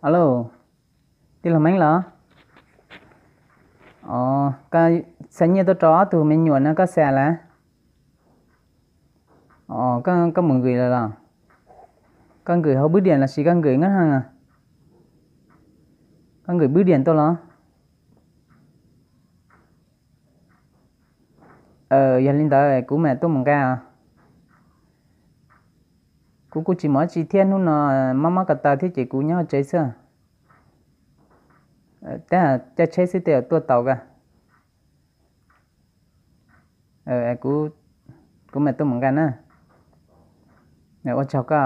Alo, tij laug Meeb los? Os, koj xa nyiaj tuaj rau ob tug me nyuam no koj xa lawm? Os, koj mus nqis lawm los? Koj nqis hauv bwb diam lossis koj nqis nab haj? Koj nqis bwb diam tuaj los? Yog li ntawd kuv mam tuaj mus nqa. Kuv kuj tsis mus dab tsi thiab, hnub no mob mob ko taw thiab ces kuv nyob tsev xwb. Tab caij tsheb xwb tej tuaj tau ka. Kuv mam tuaj mus nqa na. Ua tsaug koj.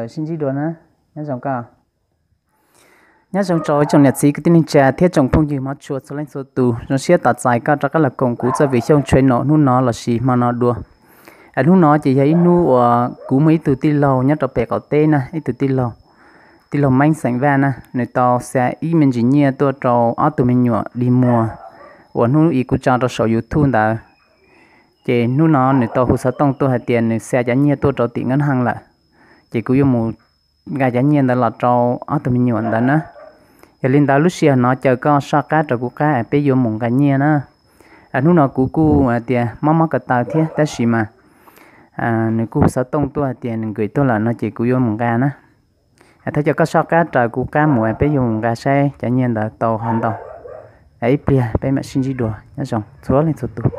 Sib ntsib dua na. Nyob zoo koj. Nyob zoo rau ib tsoom niam txiv kwv tij neej tsa thiab tsoom phooj ywg hmov tshua txhua leej txhua tus, zoo siab tos txais koj rov qab los koom kuv txoj video tshwm sim hnub no lossis hmo no dua. Hnub no ces yog ib hnub uas kuv muaj ib tug tij laug nyob rau pem qaum teb na, ib tug tij laug, tij laug Meeb xeem Vaj na, nws tau xa ib me ntsis nyiaj tuaj rau ob tug me nyuam dig muag uas hnub ib kuv tso rau saum YouTube ntawd. Ces hnub no nws tau hu xov tooj tuaj hais tias nws xa cov nyiaj tuaj rau tim nab haj lawm, ces kuv yuav mus nqa cov nyiaj ntawd los rau ob tug me nyuam ntawd na. Yog li ntawd lub sij hawm no caw koj soj qab rau kuv qab es peb yuav mus nqa nyiaj na. Hnub no kuv kuj hais tias mob mob ko taw thiab tab sis mas nws kuj hu xov tooj tuaj hais tias nws nqis tuaj lawm no ces kuv yuav mus nqa na. Thov caw koj soj qab rau kuv qab mus es peb yuav mus nqa saib cov nyiaj ntawd tau ho ntau. Ib pliag peb mam sib ntsib dua, nyob zoo txhua leej txhua tus.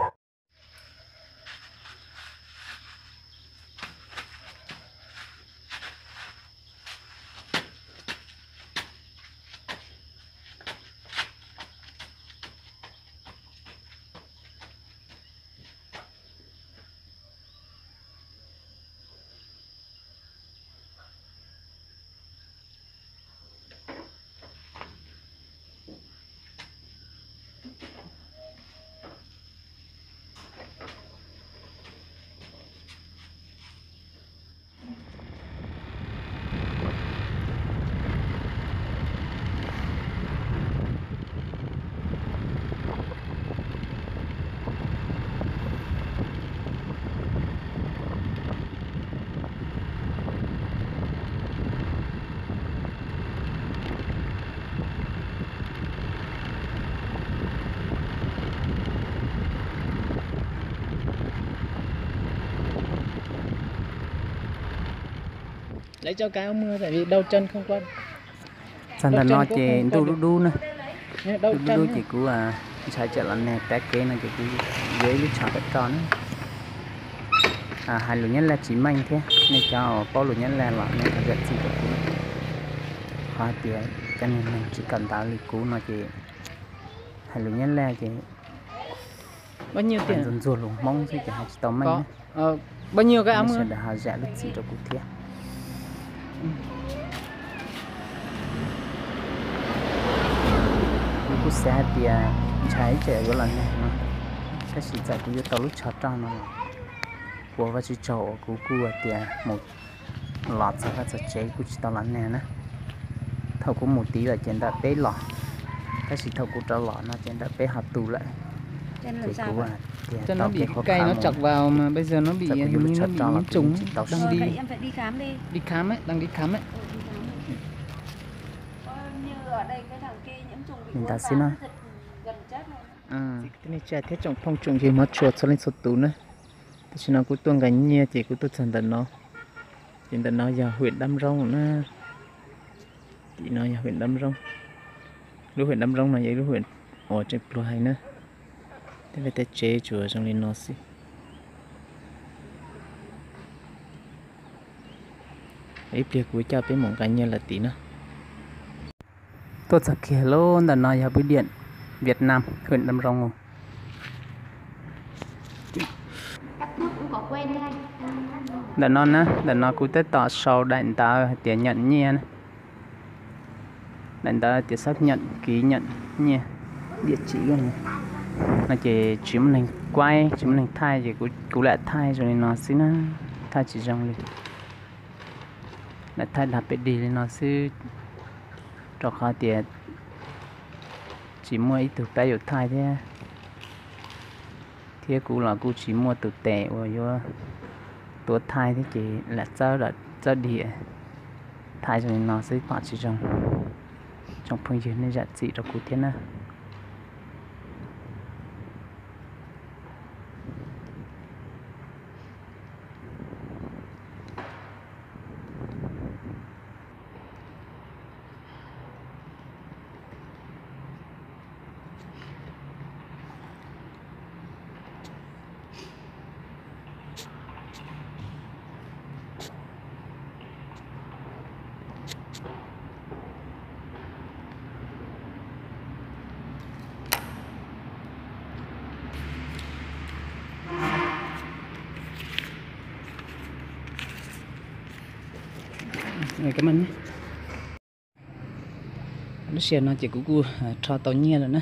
Txog ntawm no ces ntuj dub dub na, dub dub ces kuv ntshai tsam los nag tav kev no ces kuv yuav ib lub tsho kom roj na. Hais lus Nyab Laj tsis meej thiab, nej cov uas paub lus Nyab Laj los nej ho zam txim rau kuv. Qhov hais tias cov niag neeg tsis kawm ntawv li kuv no ces hais lus Nyab Laj ces ntxuag ntxuag lus Hmoob xwb ces hais tsis tau meej na. Sawv daws ho zam lub txim rau kuv thiab. Kuv kuj xav hais tias ntshai ib tsam yuav los nag no, tab sis txawm kuv yuav tau lub tsho roj no los ua Vajtswv tsaug uas kuv kuj hais tias mus los txog vaj txog tsev kuj tsis tau los nag na. Thaum kuv mus tid lawm ces ntawm peb los, tab sis thaum kuv rov los no ces ntawm peb ho tu lawm. Ces kuv tias tau kev qhuav qhav mus, txawm kuv yuav lub tsho roj los kuv yeej tsis tau siv. Li ntawd xwb na. Tij neej tsa thiab tsoom phooj tsoom ywg hmov tshua txhua leej txhua tus na. Tam sim no kuv tuaj nqa nyiaj ces kuv tuaj txog ntawm no, ces ntawm no yog hwm Dab Nroob na. Tim no yog hwm Dab Nroob. Lub hwm Dab Nroob no yog ib lub hwm uas tseem pluag heev na. Tej liaj tej tsev tsuas zoo li no xwb. Ib pliag kuv coj peb mus nqa nyiaj lawm tim na. Tuaj txog kiag lub ntawm no yog bwb diam Vietnam, hwm Dab Nroob. Ntawm no na, ntawm no kuv tab tom sau daim ntawv hais tias nyam nyiaj na. Daim ntawv tias xác nhận ký nhận nyiaj, địa chỉ no ces tsis muaj neeg kuaib, tsis muaj neeg thaij ces kuv lam thaij zoo li no xwb na, thaij tsis zoo li. Lam thaij dag pem dig li no xwb, rau qhov tias tsis muaj ib tug pab yuav thaij thiab, thiab kuv los kuj tsis muaj tus tes uas yuav tuav thaij thiab ces lam txawb, txawb dig. Thaij zoo li no xwb pom tsis zoo, tsoom phooj ywg nej zam txim rau kuv thiab na. Lub sij hawm no ces kuv kuj rho tau nyiaj lawm na,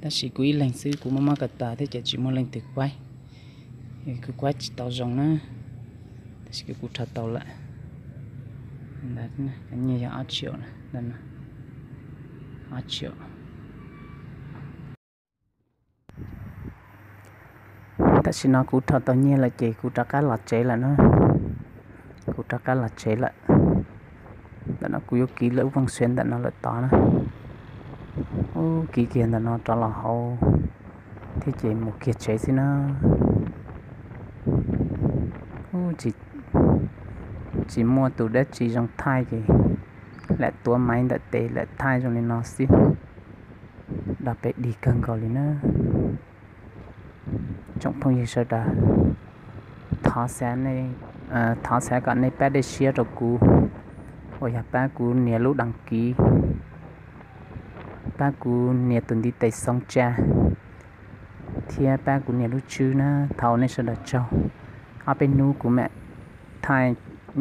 tab sis kuv ib leeg xwb kuv mob mob ko taw thiab ces tsis muaj leej twg kuaib, kuv kuaib tsis tau zoo na, tab sis kuv kuj rho tau lawm. Nyiaj yog ob triệu, ob triệu. Tam sim no kuv rho tau nyiaj lawm ces kuv rov qab los tsev lawm na. Kuv rov qab los tsev lawm. Ntawm no kuv yuav kiv lawm ub vooj xwv ntawm no lawm tod na. Ub, kiv kiag ntawm no rov los hauv thiab ces mus kiag tsev xwb na. Ub, tsis muaj tus dab tsi zoo thaij ces lam tuav maiv ntawm tes lam thaij zoo li no xwb. Dog peb dig kawg nkaus li na. Tsoom phooj ywg sawv daws, thov xav kom nej pab dej siab rau kuv uas yog pab kuv nias lub đăng ký, pab kuv nias tus ntiv tes xoo tsa, thiab pab kuv nias lub tswb na. Thov nej sawv daws tsaug. Ob peb hnub kuv mam thaij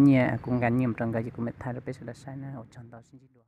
nyiaj, kuv nqa nyiaj mus rau nkawd ces kuv mam thaij rau peb sawv daws saib na. Ua tsaug ntau, sib ntsib dua.